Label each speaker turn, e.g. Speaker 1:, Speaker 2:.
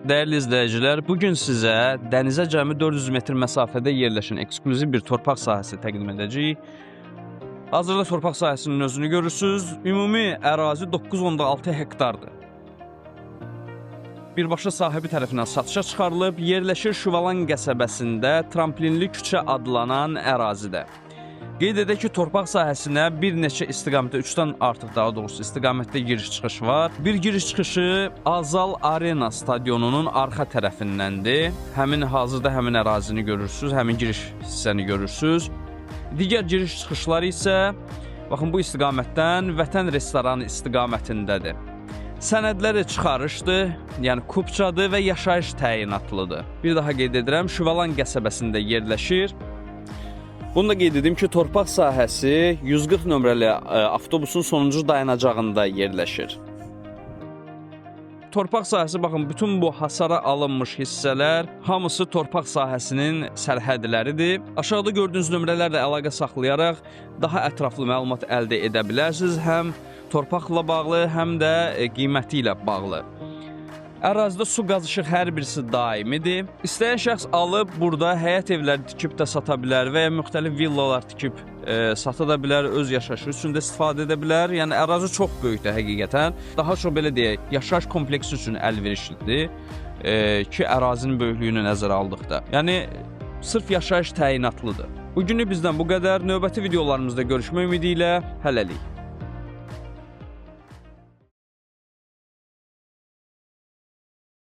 Speaker 1: Dəyərli izləyicilər, bu gün sizə dənizə cəmi 400 metr məsafədə yerləşən eksklüziv bir torpaq sahəsi təqdim edəcəyik. Hazırda torpaq sahəsinin özünü görürsünüz. Ümumi ərazi 9,6 hektardır. Birbaşa sahibi tərəfindən satışa çıxarılıb, yerləşir Şuvalan qəsəbəsində Tramplinli küçə adlanan ərazidə. Qeyd edək ki, torpaq sahəsinə bir neçə istiqamətdə, 3-dən artıq daha doğrusu istiqamətdə giriş-çıxış var. Bir giriş-çıxışı Azal Arena stadionunun arxa tərəfindəndir. Həmin hazırda həmin ərazini görürsünüz, həmin giriş hissəni görürsünüz. Digər giriş-çıxışlar isə baxın bu istiqamətdən Vətən restoranı istiqamətindədir. Sənədləri çıxarışdır, yəni kupçadır və yaşayış təyinatlıdır. Bir daha qeyd edirəm, Şuvalan qəsəbəsində yerləşir. Bunu da qeyd edim ki, torpaq sahəsi 140 nömrəli avtobusun sonuncu dayanacağında yerləşir. Torpaq sahəsi, baxın, bütün bu hasara alınmış hissələr hamısı torpaq sahəsinin sərhədləridir. Aşağıda gördüyünüz nömrələrlə əlaqə saxlayaraq daha ətraflı məlumat əldə edə bilərsiniz. Həm torpaqla bağlı, həm də qiyməti ilə bağlı. Ərazidə su, qaz, işıq hər birisi daimidir. İstəyən şəxs alıb burada həyət evləri tikib də sata bilər və ya müxtəlif villalar tikib sata da bilər, öz yaşayışı üçün də istifadə edə bilər. Yəni ərazi çox böyükdür həqiqətən. Daha çox belə deyək, yaşayış kompleksi üçün əlverişlidir ki, ərazinin böyüklüyünü nəzərə aldıqda. Yəni sırf yaşayış təyinatlıdır. Bugünlük bizdən bu qədər. Növbəti videolarımızda görüşmək ümidi ilə hələlik.